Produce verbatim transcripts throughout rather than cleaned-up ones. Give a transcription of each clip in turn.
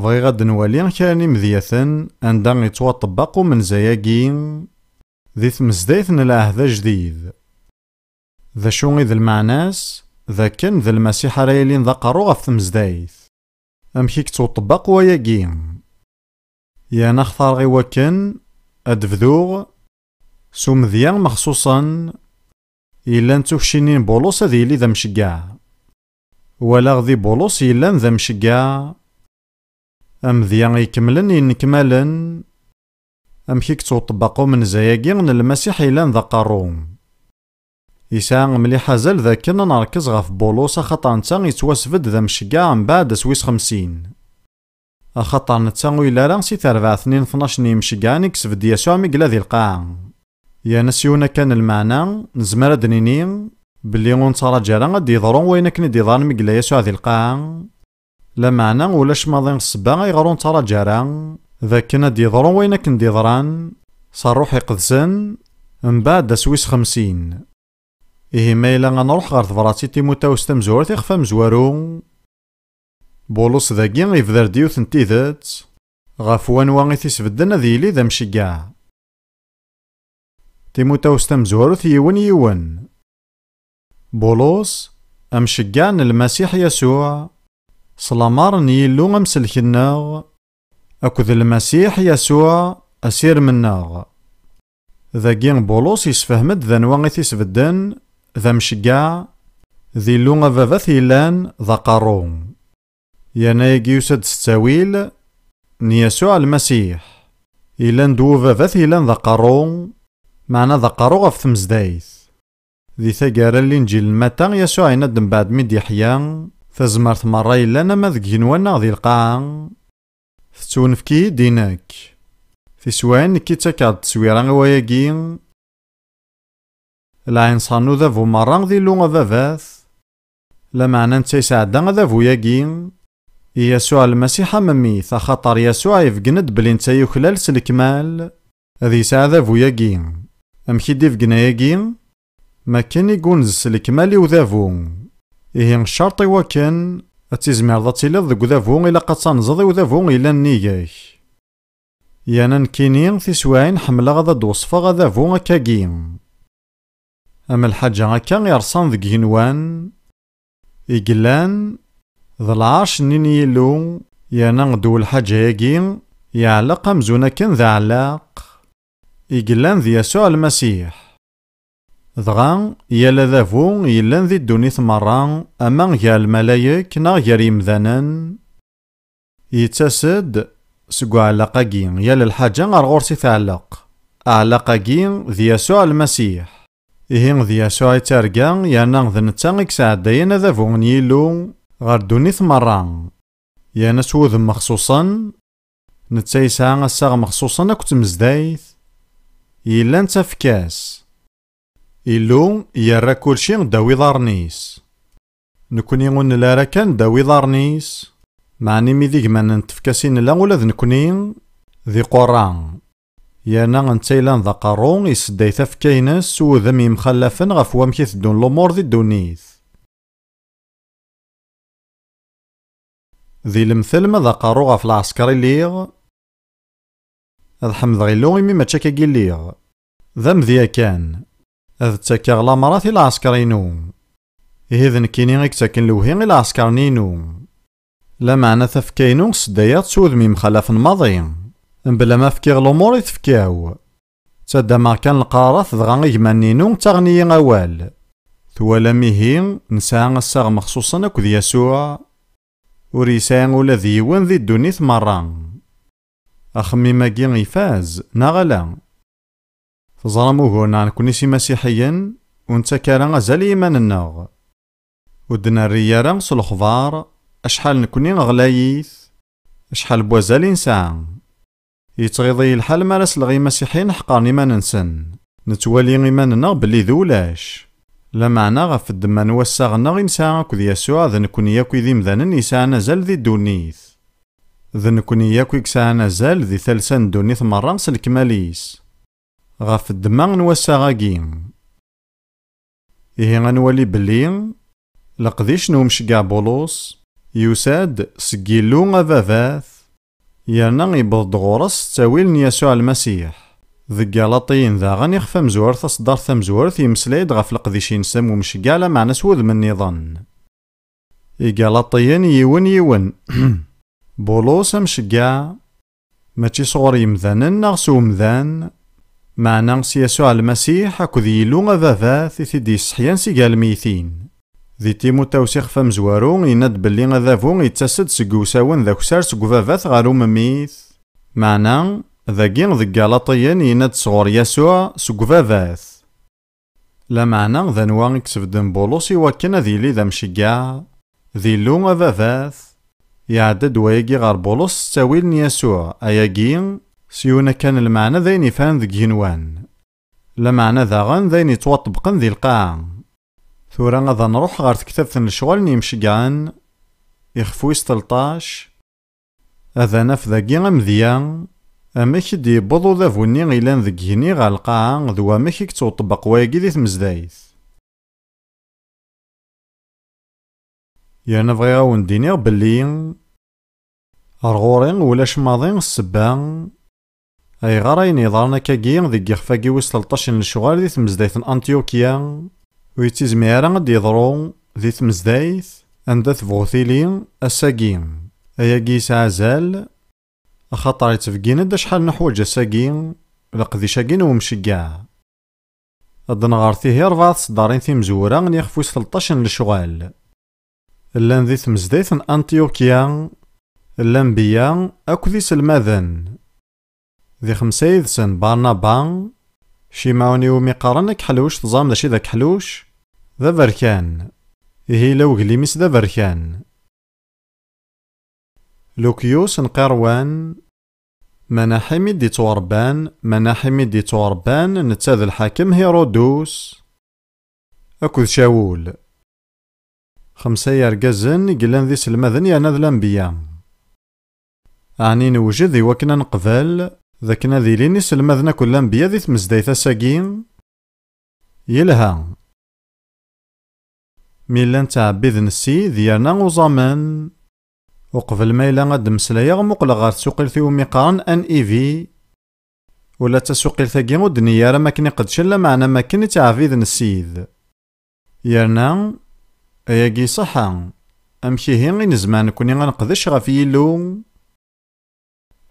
Bɣiɣ ad nwali kra n imedyaten anda yettwaṭebbeq umenza-agi di tmezdayt n Lɛehd Ajdid. D acu i d lmeɛna-s? D akken d Lmasiḥ ara yilin d aqerru ɣef tmezdayt. Amek i yettwaṭebbeq wayagi? Yerna xtareɣ i wakken ad bduɣ s umedya mexṣuṣen yellan d tukcinin n Bulus ad yili d amceggeɛ. Walaɣ di Bulus yellan d amceggeɛ, amedya ikemlen yennekmalen, amek i yettwaṭebbeq umenza-agi n Lmasiḥ yellan d aqerru. Yesɛa mliḥ azal d akken ad nerkez ɣef Bulus, axaṭer netta yettwasbedd d amceggeɛ mbeɛd ass wis xemsin. Axaṭer netta ur yelli ara si terbaɛt-nni n tnac n yimceggɛen i yesbedd Yasuɛ mi yella di lqaɛa. Yerna s yiwen akka n lmeɛna, nezmer ad d-nini belli ur nettṛaǧu ara ad d-yeḍru wayen akken i d-yeḍran mi yella Yasuɛ di lqaɛa. Lameɛna ulac maḍi ssebba ayɣer ur nettṛaǧu ara d akken ad d-yeḍru wayen akken d-yeḍran s Ṛṛuḥ Iqedsen mbeɛd ass wis xemsin. Ihi ma yella ad nṛuḥ ɣer tebṛat i Timutawes tamezwarut ixef amezwaru, Bulus dagi yebder-d yiwet n tidet ɣef wanwa i t-isbedden ad yili d amceggeɛ. Timutawes tamezwarut yiwen yiwen. Bulus, amceggeɛ n Lmasiḥ Yasuɛ, s lameṛ n Yillu amsellek-nneɣ, akked Lmasiḥ Yasuɛ asirem-nneɣ. Dagi Bulus yessefhem-d d anwa i t-isbedden d amceggeɛ, d Illu Ababat yellan d aqerru. Yerna ayagi yusa-d s ttawil n Yasuɛ Lmasiḥ, yellan d Ubabat yellan d aqerru, meɛna d aqerru ɣef tmezdayt. Di taggara n Linǧil n Mata, Yasuɛ yenna-d mbeɛd mi d-yeḥya, tazmert merra yellan ama deg igenwan neɣ di lqaɛa, tettwenefk-iyi-d i nekk. Tiswiɛin nekk i ttakeɣ-d tteswira i wayagi. Lɛinṣer n udabu merra d Illu Ababat, lameɛna netta yesɛedda adabu-agi i Yasuɛ Lmasiḥ am mmi-t, axaṭer Yasuɛ ibeggen-d belli netta yuklal s lekmal ad yesɛu adabu-agi. Amek i d-ibeggen ayagi? Makken i yunez s lekmal i udabu. Ihi, ccerṭ i wakken ad tizmireḍ ad tiliḍ deg udabu, ilaq ad tanzeḍ i udabu yellan nnig-k. Yerna nekkini tiswiɛin ḥemmleɣ ad d-weṣfeɣ adabu akkagi. Am lḥaǧa akka ireṣṣan deg igenwan, i yellan d lɛerc-nni n Yillu, yerna ddwa n lḥaǧa-agi iɛelleq amzun akken d aɛellaq, i yellan d Yasuɛ Lmasiḥ. Dɣa, yal adabu yellan di ddunit merra, ama gar lmalayek neɣ gar yemdanen, yettas-d seg uɛellaq-agi, yal lḥaǧa ar ɣur-s i tɛelleq. Aɛellaq-agi d Yasuɛ Lmasiḥ. Ihi d Yasuɛ i d targa, yerna d netta i yesɛeddayen adabu n Yillu ɣer ddunit merra. Yerna s wudem mexṣuṣen, netta yesɛa assaɣ mexṣuṣen akked tmezdayt, yellan d tafekka-s. Illu yerra kulci ddaw iḍarren-is. Nekni ur nelli ara kan ddaw iḍarren-is, meɛna imi d igmanen n tfekka-s i nella ula d nekni, d iqurra. Yerna netta yellan d aqerru, isedday tafekka-ines s wudem yemxallafen ɣef wamek i teddun lumuṛ di ddunit. Di lemtel, ma d aqerru ɣef lɛesker i lliɣ, ad ḥemdeɣ Illu imi mačči akka i lliɣ. D amedya kan. Ad ttakeɣ lameṛat i lɛesker-inu. Ihi d nekkini i yettaken lewhi i lɛesker-nni-inu. Lameɛna tafekka-inu sseddayeɣ-tt s wudem yemxalafen maḍi, mebla ma fkiɣ lumuṛ i tfekka-w. Ttaddameɣ kan leqrarat, dɣa igmanen-inu ttaɣen-iyi awal. Twalam ihi, nesɛa assaɣ mexṣuṣen akked Yasuɛ, ur yesɛi ula d yiwen di ddunit merra. Axemmim-agi ifaz, neɣ ala? Teẓram ugur-nneɣ nekni s imasiḥiyen, ur nettak ara azal i yiman-nneɣ. Ur d-nerri ara s lexbar acḥal nekni ɣlayit, acḥal n wazal i nesɛa. Yettɣiḍ-iyi lḥal mi ara sleɣ i imasiḥiyen ḥeqren iman-nsen. Nettwali iman-nneɣ belli d ulac. Lameɛna ɣef ddemma n wassaɣ-nneɣ i nesɛa akked Yasuɛ, d nekni akk i d imdanen yesɛan azal di ddunit. D nekni akk i yesɛan azal di talsa n ddunit merra s lekmal-is. Ɣef ddemma n wassaɣ-agi. Ihi ad nwali belli leqdic n umceggeɛ Bulus yusa-d seg Yillu Ababat, Yerna yewweḍ-d ɣur-s s ttawil n Yasuɛ Lmasiḥ. Deg Galaṭiyen daɣen, ixef amezwaru, taṣeddart tamezwarut, yemmeslay-d ɣef leqdic-ines am umceggeɛ, lameɛna s wudem nniḍen. Igalaṭiyen yiwen yiwen. Bulus amceggeɛ, mačči sɣur yemdanen neɣ s umdan, meɛna s Yasuɛ Lmasiḥ akked Yillu Ababat i t-id-yesseḥyan si gar lmeytin. Di Timutawes ixef amezwaru, yenna-d belli adabu yettas-d seg usawen d akessar seg ubabat ɣer umemmit, meɛna dagi deg Galaṭiyen yenna-d sɣur Yasuɛ seg ubabat. Lameɛna d anwa i isebden Bulus i wakken ad yili d amceggeɛ? D Illu Ababat. Iɛedda-d wayagi ɣer Bulus s ttawil n Yasuɛ, ayagi, s yiwen akkan n lmeɛna d ayen yefran deg igenwan. Lameɛna daɣen d ayen yettwaṭebqen di lqaɛa. Tura ad nruḥ ɣer tektabt n lecɣal n yimceggɛen, ixef wis tleṭṭac, ad naf dagi amedya, amek i d-yewweḍ udabu-nni ilan deg igenni ɣer lqaɛa, d wamek i yettwaṭebbeq wayagi di tmezdayt. Yerna bɣiɣ a wen-d-iniɣ belli ar ɣur-i ulac maḍi ssebba ayɣer ayen yeḍran akkagi deg yixef-agi wis tleṭṭac n lecɣal di tmezdayt n Antyukya ur yettizmir ara ad d-yeḍru di tmezdayt anda tebɣu tili ass-agi. Ayagi yesɛa azal, axaṭer yettbeggin-d acḥal neḥwaǧ ass-agi leqdic-agi n umceggeɛ. Ad nɣer tihi rebɛa tseddarin timezwura n yixef wis tleṭṭac n lecɣal. Llan di tmezdayt n Antyukya, llan beyya akked iselmaden. Di xemsa yid-sen Barnaba, Cimɛun iwumi qqaren akeḥluc, teẓram d acu i d akeḥluc? D aberkan. Ihi yella uglim-is d aberkan. Lukyus n Qirwan, Manaḥim i d-ittwaṛebban, Manaḥim i d-ittwaṛebban, netta d lḥakem Hirudus, akked Cawul. Xemsa yergazen i yellan d iselmaden yerna d lanbeyya. Ɛni newjed i wakken ad neqbel d akken ad ilin iselmaden akked lanbeyya di tmezdayt ass-agi? Yelha. Mi llan ttɛebbiden Ssid yerna uẓamen. Uqbel ma yella ad d-mmeslayeɣ, muqleɣ ɣer tsuqilt iwumi qqaren N I V. Ula d tasuqilt-agi ur d-tenni ara am akken i qedcen, lameɛna am akken i ttɛebbiden Ssid. Yerna, ayagi iṣeḥḥa. Amek ihi i nezmer nekni ad neqdec ɣef Yillu?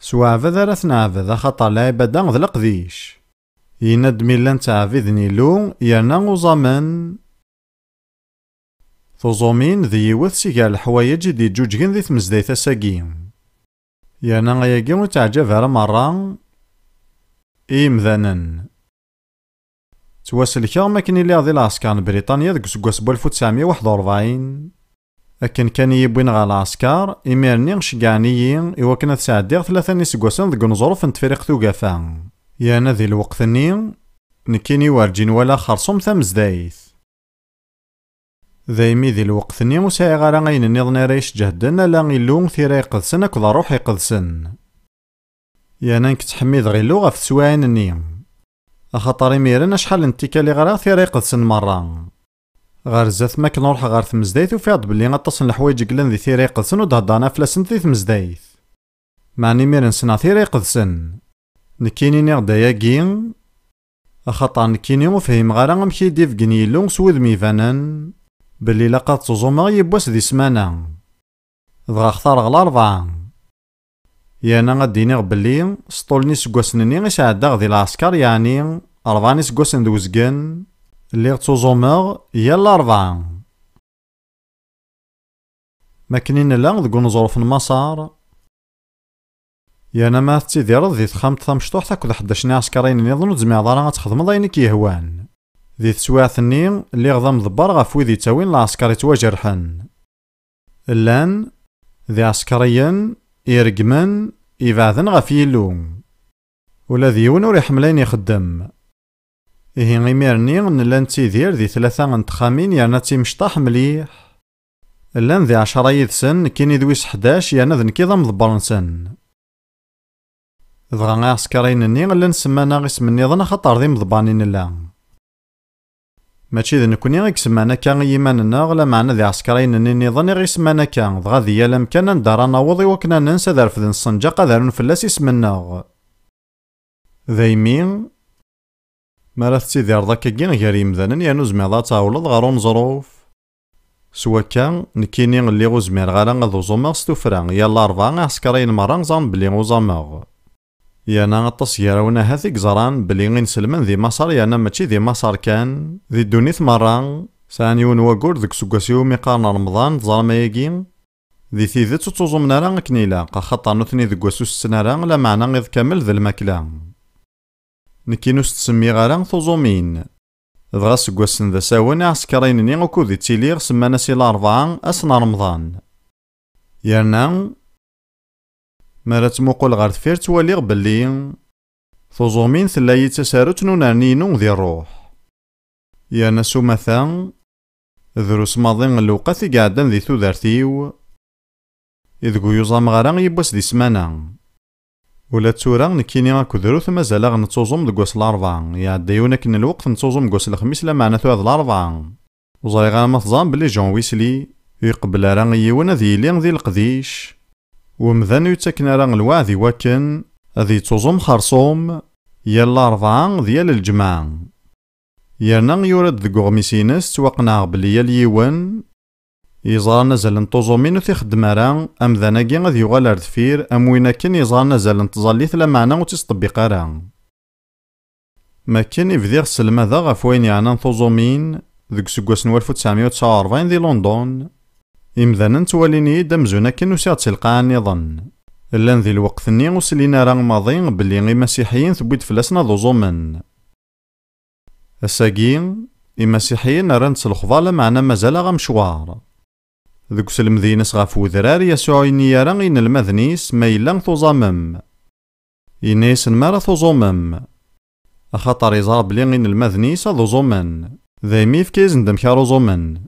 S weɛbad ara t-neɛbed, axaṭer lɛibada d leqdic. Yenna-d mi llan ttɛebbiden Illu, yerna uẓamen. Tuẓumin d yiwet si gar leḥwayeǧ i d-yeǧǧuǧgen di tmezdayt ass-agi. Yerna ayagi ur ttaɛǧab ara merra i yimdanen. Ttwaselkeɣ mi akken i lliɣ di lɛesker n Briṭanya deg useggas n walef u tesɛemya u waḥed u rebɛin. Akken kan i yi-wwin ɣer lɛesker, imir-nni ceggɛen-iyi i wakken ad sɛeddiɣ tlata n yiseggasen deg uneẓruf n Tefriqt Ugafa. Yerna di lweqt-nni, nekkini werǧin walaɣ xerṣum tamezdayt. Daymi di lweqt-nni ur sɛiɣ ara ayen nniḍen ara yi-sǧehden ala Illu, Tira Iqedsen akked Ṛṛuḥ Iqedsen. Yerna nekk ttḥemmideɣ Illu ɣef teswiɛin-nni. Axaṭer imiren acḥal n tikkal i ɣriɣ Tira Iqedsen merra. Ɣer zdat, mi akken ruḥeɣ ɣer tmezdayt, ufiɣ-d belli aṭas n leḥwayeǧ i yellan di Tira Iqedsen ur d-heddren ara fell-asent di tmezdayt. Meɛna imiren ssneɣ Tira Iqedsen. Nekkini nniɣ-d ayagi, axaṭer nekkini ur fhimeɣ ara amek i yi-d-ibeggen Yillu s wudem ibanen, belli ilaq ad ttuẓumeɣ yiwwas di ssmana. Dɣa xtareɣ Larebɛa. Yerna ad d-iniɣ belli s ṭṭul n yiseggasen-nni i sɛeddaɣ di lɛesker, yeɛni rebɛa n yiseggasen d uzgen, lliɣ ttuẓumeɣ yal Larebɛa. Mi akken i nella deg uneẓruf n Maṣer, yerna ma tettidireḍ di texxamt tamecṭuḥt akked ḥdac n iɛeskariyen nniḍen, ur tezmireḍ ara ad txedmeḍ ayen i k-yehwan. Di teswiɛt-nni, lliɣ d amḍebber ɣef wid yettawin lɛesker yettwajerḥen. Llan d iɛeskriyen iregmen, ibeɛden ɣef Yillu. Ula d yiwen ur iḥemmel ayen ixeddem. Ihi imir-nni nella nettidir di tlata n texxamin yerna d timecṭaḥ mliḥ. Llan di ɛecra yid-sen, nekkini d wis ḥdac yerna d nekk i d amḍebber-nsen. Dɣa iɛeskriyen-nni llan semman-aɣ isem nniḍen axaṭer d imḍebbren i nella. Mačči d nekkni i isemman akka i yiman-nneɣ, lameɛna d iɛsekriyen-nni nniḍen i ɣ-isemman akka, dɣa di yal amkan anda ara naweḍ i wakken ad nens ad refden ssenǧaq ad arun fell-as isem-nneɣ. Daymi, mi ara tettidireḍ akkagi gar yimdanen yernu tzemreḍ ad tɛewleḍ ɣer uneẓruf. S wakka, nekkini lliɣ ur zmireɣ ara ad uẓumeɣ s tuffra, yal larebɛa iɛsekriyen merra ẓran belli uẓameɣ. Yerna aṭas gar-awen ahat i yeẓran belli inselmen di Maṣer yerna mačči di Maṣer kan, di ddunit merra, sɛan yiwen wayyur deg useggas iwumi qqaren Remḍan, teẓram ayagi? Di tidet ur ttuẓumen ara akken ilaq, axaṭer nutni deg wass ur setten ara, lameɛna iḍ kamel d lmakla. Nekkini ur s-ttsemmiɣ ara tuẓumin. Dɣa seg wassen d asawen iɛsekriyen-nni ukud i ttiliɣ semman-as i larebɛa ass n Remḍan. Yerna, mi ara ttmuqul ɣer deffir ttwaliɣ belli tuẓumin tella-yi d tasarut n unerni-inu di ṛṛuḥ. Yerna s umata, drus maḍi n lewqat i iɛeddan di tudert-iw, ideg ur yuẓameɣ ara yiwwas di ssmana. Ula d tura, nekkini akked Ruth mazal-aɣ nettuẓum deg wass n larebɛa. Iɛedda yiwen akken n lweqt nettuẓum deg wass n lexmis, lameɛna tura d larebɛa. Ur ẓriɣ ara ma teẓram belli John Wesley ur iqebbel ara i yiwen ad yili di leqdic. Umdan ur yettaken ara lweɛd i wakken ad yettuẓum xerṣum yal larebɛa d yal lǧemɛa. Yerna yura-d deg uɣmis-ines, ttwaqenɛeɣ belli yal yiwen yeẓran azal n tuẓumin ur t-ixeddem ara, amdan-agi ad yuɣal ar deffir am win akken yeẓran azal n tẓallit, lameɛna ur tt-ittṭebbiq ara. Makken i bdiɣ sselmadeɣ ɣef wayen yeɛnan tuẓumin deg useggas n walef u tesɛemya u tesɛa u rebɛin di London, imdanen ttwalin-iyi-d amzun akken usiɣ-d si lqaɛa nniḍen. Llan di lweqt-nni ur slin ara maḍi belli imasiḥiyen tewwi-d fell-asen ad uẓumen. Ass-agi, imasiḥiyen rran-d s lexbar, lameɛna mazal-aɣ amecwar. Deg uselmed-ines ɣef wedrar, Yasuɛ ur yenni ara i yinelmaden-is ma yella tuẓamem. Yenna-yasen mi ara tuẓumem, axaṭer yeẓra belli inelmaden-is ad uẓumen, daymi yefka-yasen-d amek ara uẓumen.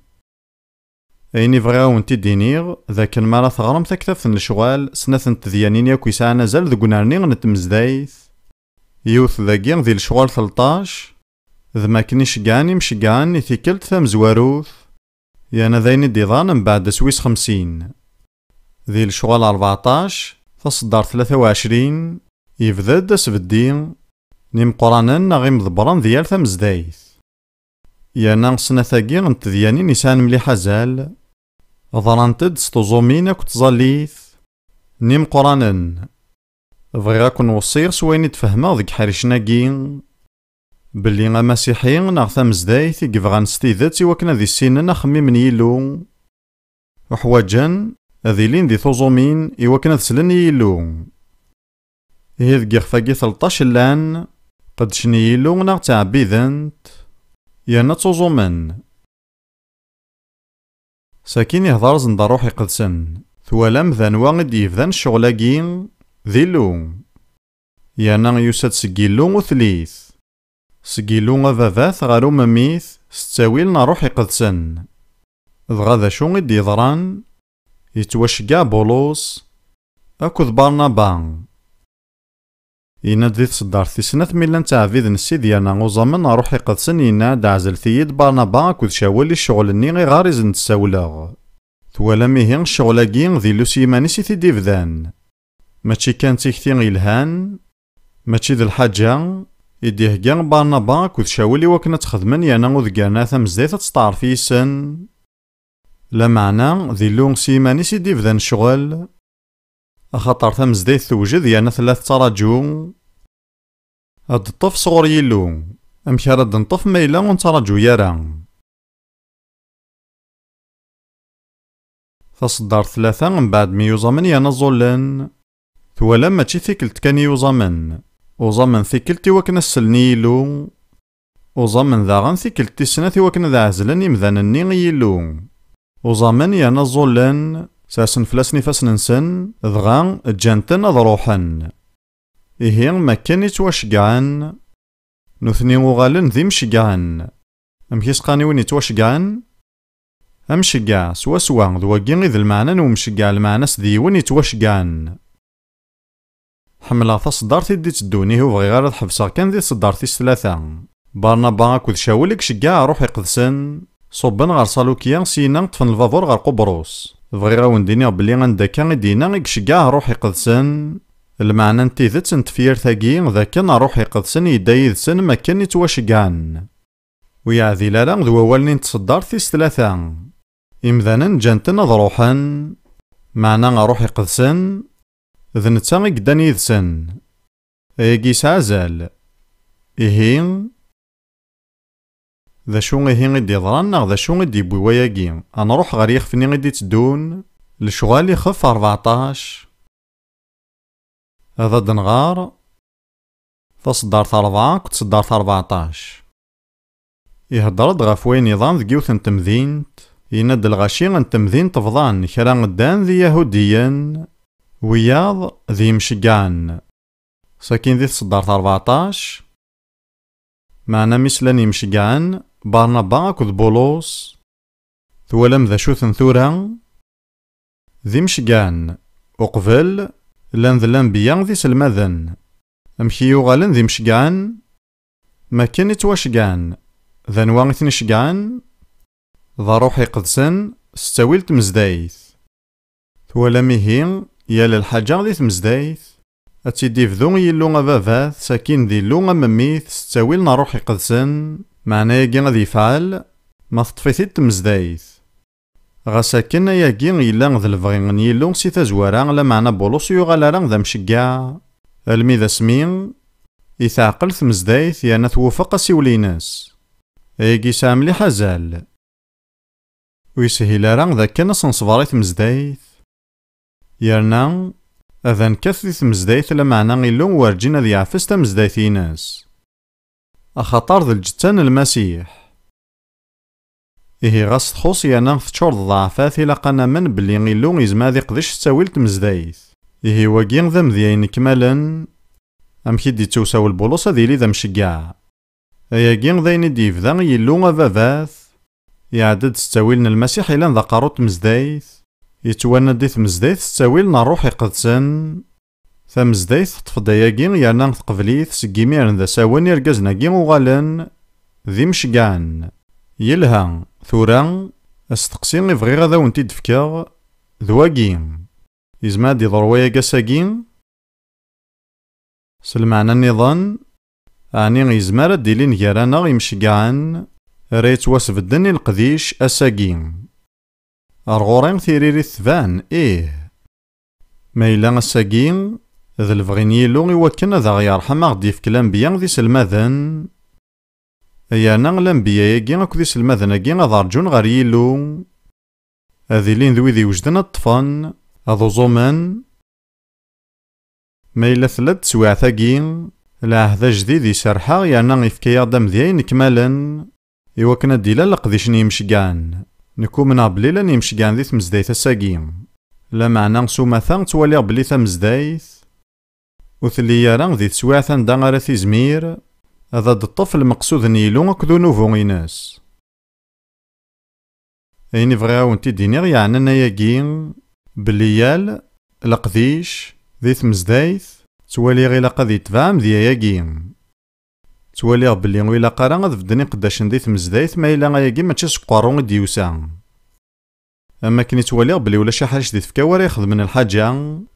Ayen i bɣiɣ ad wen-t-id-iniɣ d akken mi ara teɣrem taktabt n lecɣal, snat n tedyanin yakk yesɛan azal deg unerni n tmezdayt, yiwet dagi di lecɣal tleṭṭac, d makken i ceggɛen imceggɛen i tikkelt tamezwarut, yerna d ayen i d-iḍan mbeɛd ass wis xemsin. Di lecɣal rbeɛṭac, taṣeddart tlata u ɛecrin, yebda-d asbeddi n imeqqranen neɣ imḍebbren di yal tamezdayt. Yerna snat-agi n tedyanin yesɛan mliḥ azal, ḍrant-d s tuẓumin akked tẓallit n imeqqranen. Bɣiɣ ad ken-weṣṣiɣ s wayen i d-fehmeɣ deg iḥricen-agi, belli amasiḥi neɣ tamezdayt i yebɣan s tidet i wakken ad issinen axemmim n Yillu, uḥwaǧen ad ilin di tuẓumin i wakken ad slen i Yillu. Ihi deg yixef-agi tleṭṭac llan, qeddcen i Yillu neɣ ttɛebbiden-t, yerna ttuẓumen. Sakin ihder-asen-d Ṛṛuḥ Iqedsen. Twalam d anwa i d-yebdan ccɣel-agi? D Illu. Yerna yusa-d seg Illu utlit. Seg Illu ababat ɣer umemmit s ttawil n Ṛṛuḥ Iqedsen. Dɣa d acu i d-yeḍran? Yettwaceggeɛ Bulus akked Barnaba. Yenna-d di tseddart tis snat mi llan ttɛebbiden Ssid yerna uẓamen Ṛṛuḥ Iqedsen, yenna-d: "Ɛezlet-iyi-d Barnaba akked Cawel i ccɣel-nni iɣer i sen-d-ssawleɣ." Twalam ihi ccɣel-agi d Illu s yiman-is i t-id-ibdan. Mačči kan d tikti yelhan, mačči d lḥaǧa i d-ihegga Barnaba akked Cawel i wakken ad t-xedmen yerna ur d-gren ara tamezdayt ad testeɛref yis-sen. Lameɛna d Illu s yiman-is i d-ibdan ccɣel, axaṭer tamezdayt tewjed yerna tella tettraǧu ad d-teṭṭef sɣur Yillu. Amek ara d-neṭṭef ma yella ur nettraǧu ara? Taṣeddart tlata, mbeɛd mi yuẓamen yerna ẓẓullen. Twalam, mačči tikkelt kan i yuẓamen. Uẓamen tikkelt i wakken ad slen i Yillu. Uẓamen daɣen tikkelt tis snat i wakken ad ɛezlen imdanen-nni i Yillu. Uẓamen yerna ẓẓullen, sersen fell-asen ifassen-nsen, dɣa ǧǧan-ten ad ruḥen. Ihi, makken i ttwaceggɛen, nutni uɣalen d imceggɛen. Amek i s-qqaren i win yettwaceggɛen? Amceggeɛ, swaswa, d wagi i d lmeɛna n umceggeɛ, lmeɛna-s d yiwen yettwaceggɛen. Ḥemmleɣ taṣeddart i d-itteddun, ihi ur bɣiɣ ara ad ḥebseɣ kan di tṣeddart tis tlata. Barnaba akked Cawel i iceggeɛ Ṛṛuḥ Iqedsen, ṣubben ɣer Ṣalukya, syenna ṭṭfen lbabuṛ ɣer Qubrus. Bɣiɣ a wen-d-iniɣ belli anda akka i d-yenna i iceggeɛ Ṛṛuḥ Iqedsen. Lmeɛna n tidet n tefyirt-agi d akken Ṛṛuḥ Iqedsen yedda yid-sen mi akken i ttwaceggɛen. Ur yeɛdil ara d wawal-nni n tṣeddart tis tlata. Imdanen ǧǧan-ten ad ṛuḥen, meɛna Ṛṛuḥ Iqedsen, d netta i yeddan yid-sen. Ayagi yesɛa azal. Ihi, d acu ihi i d-yeḍran neɣ d acu i d-yewwi wayagi? Ad nṛuḥ ɣer yixef-nni i d-itteddun, Lecɣal ixef rbeɛṭac. Ad d-nɣer taṣeddart rebɛa akked tṣeddart rbeɛṭac. Ihedder-d ɣef wayen iḍran deg yiwet n temdint, yenna-d lɣaci n temdint bḍan, kra ddan d Iyahudiyen, wiyaḍ d yimceggɛen. Sakin di tṣeddart rbeɛṭac, meɛna mi slan yimceggɛen, Barnaba akked Bulus, twalam d acu-ten tura? D imceggɛen. Uqbel, llan d lanbeyya d iselmaden. Amek i uɣalen d imceggɛen? Mi akken i ttwaceggɛen, d anwa i ten-iceggɛen? D Ṛṛuḥ Iqedsen s ttawil n tmezdayt. Twalam ihi, yal lḥaǧa di tmezdayt, ad tt-id-ibdu Yillu ababat, sakin d Illu amemmit s ttawil n Ṛṛuḥ Iqedsen, meɛna ayagi ad yefɛel, ma teṭṭef-it-id tmezdayt. Ɣas akken ayagi yella d lebɣi n Yillu si tazwara, lameɛna Bulus ur yuɣal ara d amceggeɛ, almi d asmi i teɛqel tmezdayt yerna twufeq asiwel-ines. Ayagi yesɛa mliḥ azal. Ur yeshil ara d akken ad s-neṣber i tmezdayt. Yerna, ad nekkat di tmezdayt, lameɛna Illu werǧin ad yeɛfes tamezdayt-ines. Axaṭer d lǧetta n Lmasiḥ. Ihi ɣas txuṣ yerna teččur d ḍeɛfat, ilaq ad namen belli Illu yezmer ad iqdec s ttawil n tmezdayt. Ihi wagi d amedya inekmalen, amek i d-ittewsawel Bulus ad yili d amceggeɛ. Ayagi d ayen i d-yebda Yillu ababat, iɛedda-d s ttawil n Lmasiḥ ilan d aqerru n tmezdayt, yettwanna-d i tmezdayt s ttawil n Ṛṛuḥ Iqedsen. Tamezdayt teṭṭef-d ayagi yerna teqbel-it, seg imiren d asawen irgazen-agi uɣalen d imceggɛen. Yelha, tura, asteqsi i bɣiɣ ad awen-t-id-fkeɣ, d wagi. Yezmer ad d-iḍru wayagi ass-agi? S lmeɛna nniḍen, ɛni yezmer ad d-ilin gar-aneɣ imceggɛen ara yettwasbedden i leqdic ass-agi? Ar ɣur-i tiririt tban, ih. Ma yella ass-agi, d lebɣi n Yillu i wakken ad aɣ-yerḥem, a ɣ-d-yefk lanbeyya d iselmaden, yerna lanbeyya-agi akked iselmaden-agi ad rǧun ɣer Yillu, ad ilin d wid iwejden ad ṭṭfen, ad uẓumen. Ma yella tella-d teswiɛt-agi, lɛehd ajdid iserreḥ-aɣ yerna ifka-yaɣ-d amedya inekmalen, i wakken ad d-ilal leqdic n yimceggɛen. Nekk umneɣ belli llan yimceggɛen di tmezdayt ass-agi. Lameɛna s umata ttwaliɣ belli tamezdayt ur telli ara di teswiɛt anda ara tizmir ad d-teṭṭef lmeqsud n Yillu akked unubu-ines. Ayen i bɣiɣ ad wen-t-id-iniɣ yeɛnan ayagi, belli yal leqdic di tmezdayt, ttwaliɣ ilaq ad yetbeɛ amedya-agi. Ttwaliɣ belli ur ilaq ara ad bedden iqeddacen di tmezdayt ma yella ayagi mačči seg uqerru i d-yusa. Am wakken i ttwaliɣ belli ulac aḥric di tfekka-w ara ixedmen lḥaǧa,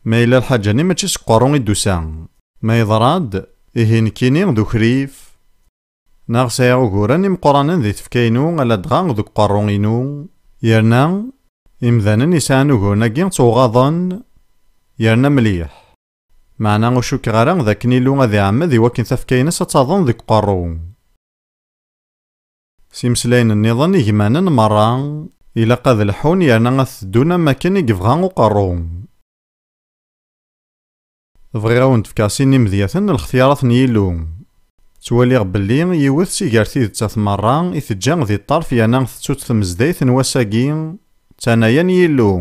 ma yella lḥaǧa-nni mačči seg uqerru i d-tusa. Ma yeḍra-d, ihi nekkini d ukrif. Neɣ sɛiɣ uguren imeqqranen di tfekka-inu, ala dɣa deg uqerru-inu. Yerna, imdanen yesɛan uguren-agi ttewɣaḍen, yerna mliḥ. Meɛna ur cukkeɣ ara d akken Illu ad iɛemmed i wakken tafekka-ines ad taḍen deg uqerru. S imeslayen nniḍen igmanen merra, ilaq ad lḥun yerna ad t-ddun am wakken i yebɣa uqerru. Bɣiɣ ad wen-d-fkeɣ sin imedyaten n lextyarat n Yillu. Ttwaliɣ belli yiwet si gar tidet-a merra i teǧǧa di ṭṭerf yerna tettut tmezdayt n wass-agi, d tanaya n Yillu.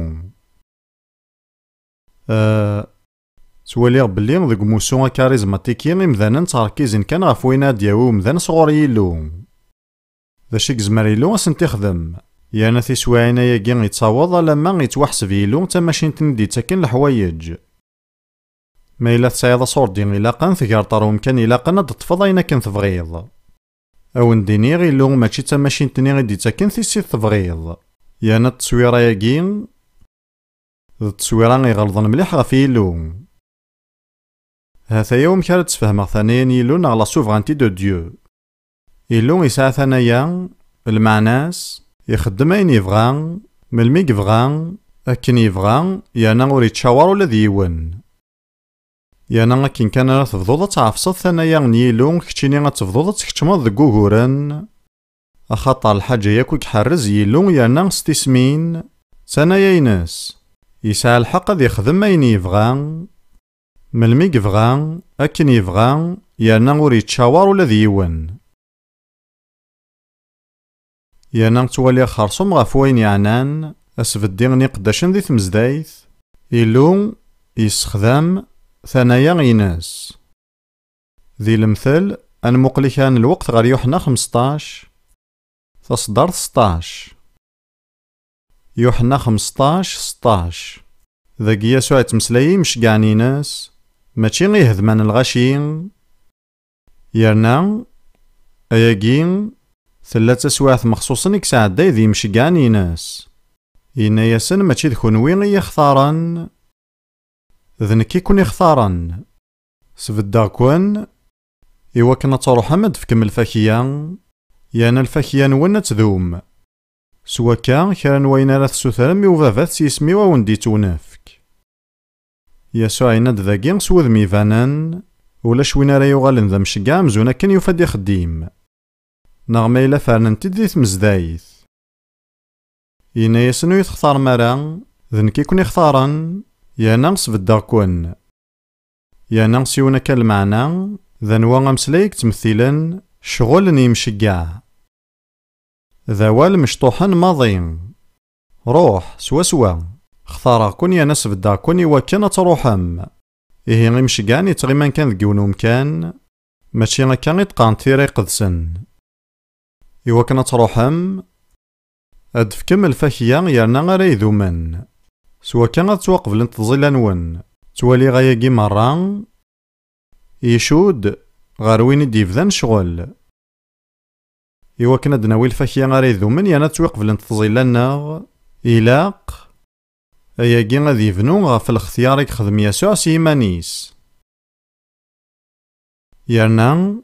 Eh, ttwaliɣ belli deg umussu akarizmatiki imdanen ttṛekkizen kan ɣef wayen ad d-yawi umdan sɣur Yillu. D acu i yezmer Yillu ad sent-ixdem? Yerna tiswiɛin-ayagi yettaweḍ alamma yettwaḥseb Yillu d tamacint-nni d-yettaken leḥwayeǧ. Ma yella tesɛiḍ aṣurdi ilaqen, tegreḍ ɣer umkan ilaqen, ad d-teṭṭfeḍ ayen akken tebɣiḍ. A wen-d-iniɣ, Illu mačči d tamacint-nni i d-ittaken tissit tebɣiḍ. Yerna tteswira-agi d tteswira iɣelḍen mliḥ ɣef Yillu. Ha-t-aya wamek ara d-sfehmeɣ tanaya n Yillu neɣ la souveraineté de Dieu. Illu yesɛa tanaya, lmeɛna-s, ixeddem ayen yebɣa, melmi yebɣa, akken yebɣa, yerna ur yettcawar ula d yiwen. Yerna akken kan ara tebduḍ ad tɛefseḍ tanaya n Yillu, keččini ad tebduḍ ad tkeččmeḍ deg wuguren, axaṭer lḥaǧa yakk i iḥerrez Yillu yerna s tismin, d tanaya-ines. Yesɛa lḥeqq ad yexdem ayen yebɣa, melmi yebɣa, akken yebɣa, yerna ur yettcawar ula d yiwen. Yerna ttwaliɣ xerṣum ɣef wayen yeɛnan asbeddi n iqeddacen di tmezdayt, Illu yessexdam tanaya-ines. Di lemtel, ad nmuqel kan lweqt ɣer Yuḥenna xmesṭac, taṣeddart seṭṭac. Yuḥenna xmesṭac seṭṭac. Dagi Yasuɛ yettmeslay i yimceggɛen-ines, mačči i yihedman n lɣaci. Yerna, ayagi, tella d taswiɛt mexṣuṣen i yesɛedday d yimceggɛen-ines. Yenna-yasen: "Mačči d kenwi i yi-xtaren, d nekk i ken-ixtaren. Sbeddeɣ-ken i wakken ad truḥem ad d-tefkem lfakya, yerna lfakya-nwen ad tdum. S wakka, kra n wayen ara tessutrem i ubabat s yisem-iw a wen-d-ittwnefk." Yasuɛ yenna-d dagi s wudem ibanen: "Ulac win ara yuɣalen d amceggeɛ amzun akken yufa-d ixeddim." Neɣ ma yella fernen-t-id di tmezdayt. Yenna-yasen: "Ur yi-textarem ara, d nekk i ken-ixtaren, yerna sbeddeɣ-ken." Yerna s yiwen akka lmeɛna, d anwa ameslay i yettmettilen ccɣel n yimceggeɛ? D awal mecṭuḥen maḍi. Ruḥ, swaswa. Xtareɣ-ken yerna sbeddeɣ-ken i wakken ad truḥem. Ihi imceggɛen yettɣiman kan deg yiwen umkan, mačči akka i d-qqarent tira iqedsen. I wakken ad truḥem, ad d-tefkem lfakya yerna ara idumen. S wakka ad ttwaqeblent tẓilla-nwen. Ttwaliɣ ayagi merra icudd ɣer win i d-yebdan ccɣel. I wakken ad d-nawi lfakya ara idumen yerna ad ttwaqeblent tẓilla-nneɣ, ilaq ayagi ad yebnu ɣef lextyar i yexdem Yasuɛ s yiman-is. Yerna,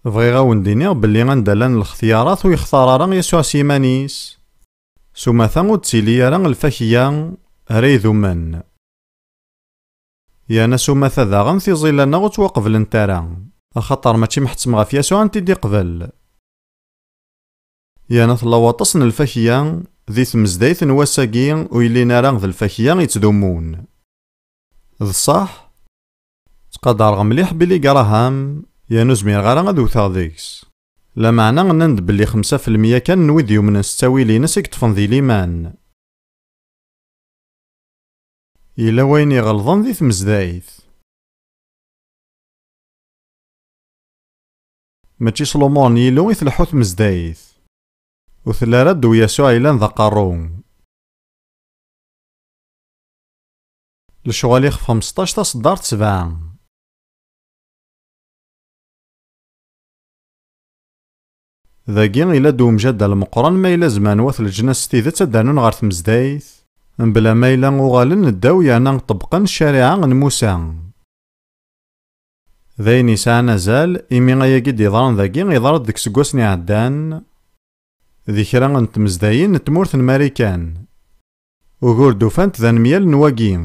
bɣiɣ a wen-d-iniɣ belli anda llan lextyarat ur yextar ara Yasuɛ s yiman-is, s umata ur d-tili ara lfakya ara idumen. Yerna s umata daɣen tiẓilla-nneɣ ur ttwaqeblent ara, axaṭer mačči mḥettem ɣef Yasuɛ i tent-id-iqbel. Yerna tella waṭas n lfakya di tmezdayt n wass-agi ur yellin ara d lfakya yettdumun. D ṣṣeḥ, ttqadareɣ mliḥ Billy Graham, yerna ur zmireɣ ara ad wteɣ deg-s. Lameɛna nnan-d belli xemsa fi lmeyya kan n wid yumnen s ttawil-ines i yeṭṭfen di liman. Yella wayen iɣelḍen di tmezdayt. Mačči s lumuṛ n Yillu i tleḥḥu tmezdayt. Ur telli ara ddew Yasuɛ yellan d aqerru. Lecɣal ixef xmesṭac taṣeddart sebɛa. Dagi ila-d umjaddal meqqren ma yella zemren wat leǧnas s tidet ad d-rnun ɣer tmezdayt, mebla ma yella uɣalen ddaw yerna ṭebbqen ccariɛa n Musa. D ayen yesɛan azal, imi ayagi d-yeḍran dagi yeḍra-d deg iseggasen iɛeddan, di kra n tmezdayin n tmurt n Marikan. Ugur d-ufant d anemyal n wagi.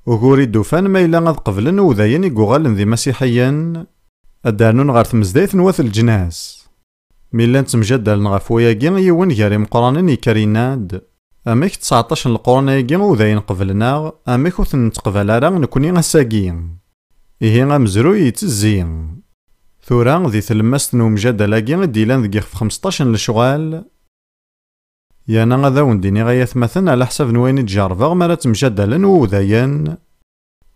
Ugur i d-ufan ma yella ad qeblen udayen i yuɣalen d imasiḥiyen, ad d-rnun ɣer tmezdayt n wat leǧnas. Mi llan ttemjaddalen ɣef wayagi, yiwen gar imeqqranen yekker yenna-d: "Amek tseɛṭac n leqrun-agi udayen qeblen-aɣ, amek ur ten-nettqbal ara nekni ass-agi?" Ihi amezruy yettezzi. Tura, di tlemmast n umjaddal-agi i d-yellan deg yixef xmesṭac n lecɣal, yerna ad awen-d-iniɣ ay atmaten, ɛla ḥsab n wayen i d-jerrbeɣ mi ara ttemjaddalen wudayen,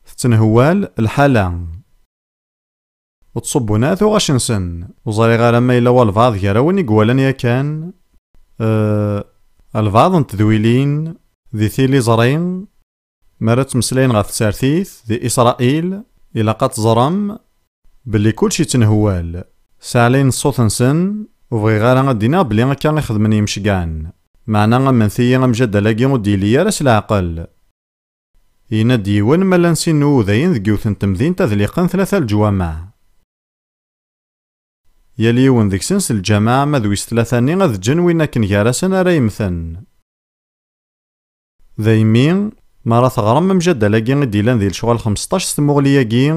tettenhewwal lḥala. Ur ttṣubbun ara tuɣac-nsen. Ur ẓriɣ ara ma yella walbeɛḍ gar-awen i iwalan yakan, eh, albeɛḍ n tedwilin di tiliẓri, mi ara ttmeslayen ɣef tsertit di Isṛayil, ilaq ad teẓrem belli kullec yettenhewwal. S Sɛlayen ṣṣut-nsen, ur bɣiɣ ara ad d-iniɣ belli akka i xedmen yimceggɛen. Meɛna, amnet-iyi, amjaddal-agi ur d-yelli ara s leɛqel. Yenna-d yiwen, ma llan sin n wudayen deg yiwet n temdint ad liqen tlata leǧwameɛ. Yal yiwen deg-sen s lǧameɛ, ma d wis tlata-nni ad ǧǧen win akken gar-asen ara yemmten. Daymi, mi ara teɣrem amjaddal-agi i d-yellan di lecɣal xmesṭac s tmuɣli-agi,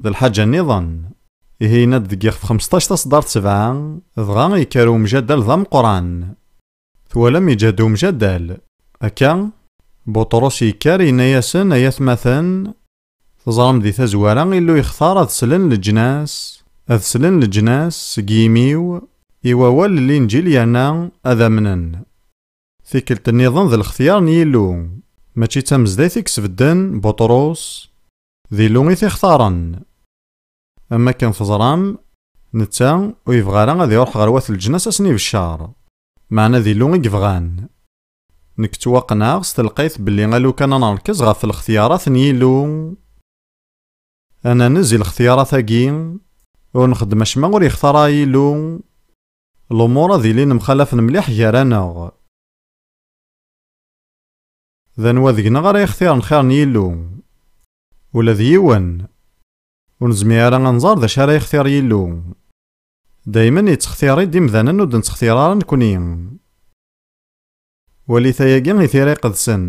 d lḥaǧa nniḍen. Ihi, yenna-d deg yixef xmesṭac taṣeddart sebɛa, dɣa yekker umjaddal d ameqqran. Twalam, yeǧhed umjaddal. Akka, Buṭrus yekker, yenna-yasen: "Ay atmaten, teẓram di tazwara Illu yextar ad slen leǧnas, ad slen leǧnas seg yimi-w i wawal n Linǧil yerna ad amnen. Tikkelt nniḍen d lextyar n Yillu, mačči d tamezdayt i yesbedden Buṭrus, d Illu i t-ixtaren." Am akken teẓram, netta ur yebɣi ara ad iruḥ ɣer wat leǧnas ad sen-ibeccer, meɛna d Illu i yebɣan. Nekk ttwaqenɛeɣ s telqayt belli a lukan ad nrekz ɣef lextyarat n Yillu, ad nanez i lextyarat-agi, ur nxeddem acemma ur yextar ara Yillu, lumuṛ ad ilin mxalafen mliḥ gar-aneɣ. D anwa deg-neɣ ara yextiren xir n Yillu? Ula d yiwen. Ur nezmir ara ad nẓer d acu ara yextir Yillu. Daymen yettextir-id imdanen ur d-nettextir ara nekni. Walit ayagi i Tira Iqedsen.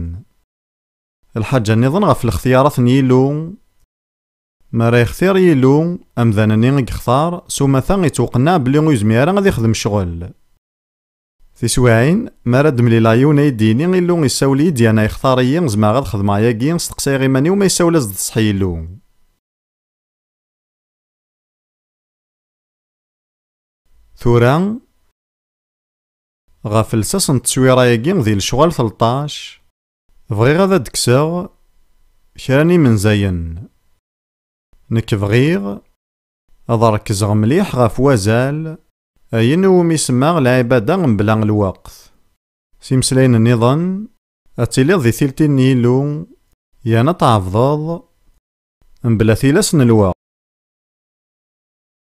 Lḥaǧa nniḍen ɣef lextiyarat n Yillu. Mi ara yextir Yillu amdan-nni i yextar, s umata yettwaqenneɛ belli ur yezmir ara ad ixdem ccɣel. Tiswiɛin, mi ara d-mlileɣ yiwen ay d-yini Illu issawel-iyi-d yerna yextar-iyi, zemreɣ ad xedmeɣ ayagi, steqsayeɣ iman-iw ma issawel-as-d ṣṣeḥ Yillu. Tura, ɣef lsas n tteswira-agi di lecɣal tleṭṭac, bɣiɣ ad d-kkseɣ kra n imenzayen. Nekk bɣiɣ ad rekzɣ mliḥ ɣef wazal, ayen iwumi semmaɣ lɛibada mebla lweqt. S imeslayen nniḍen, ad tiliḍ di tiltin n Yillu, yerna ad tɛebdeḍ mebla tilas n lweqt.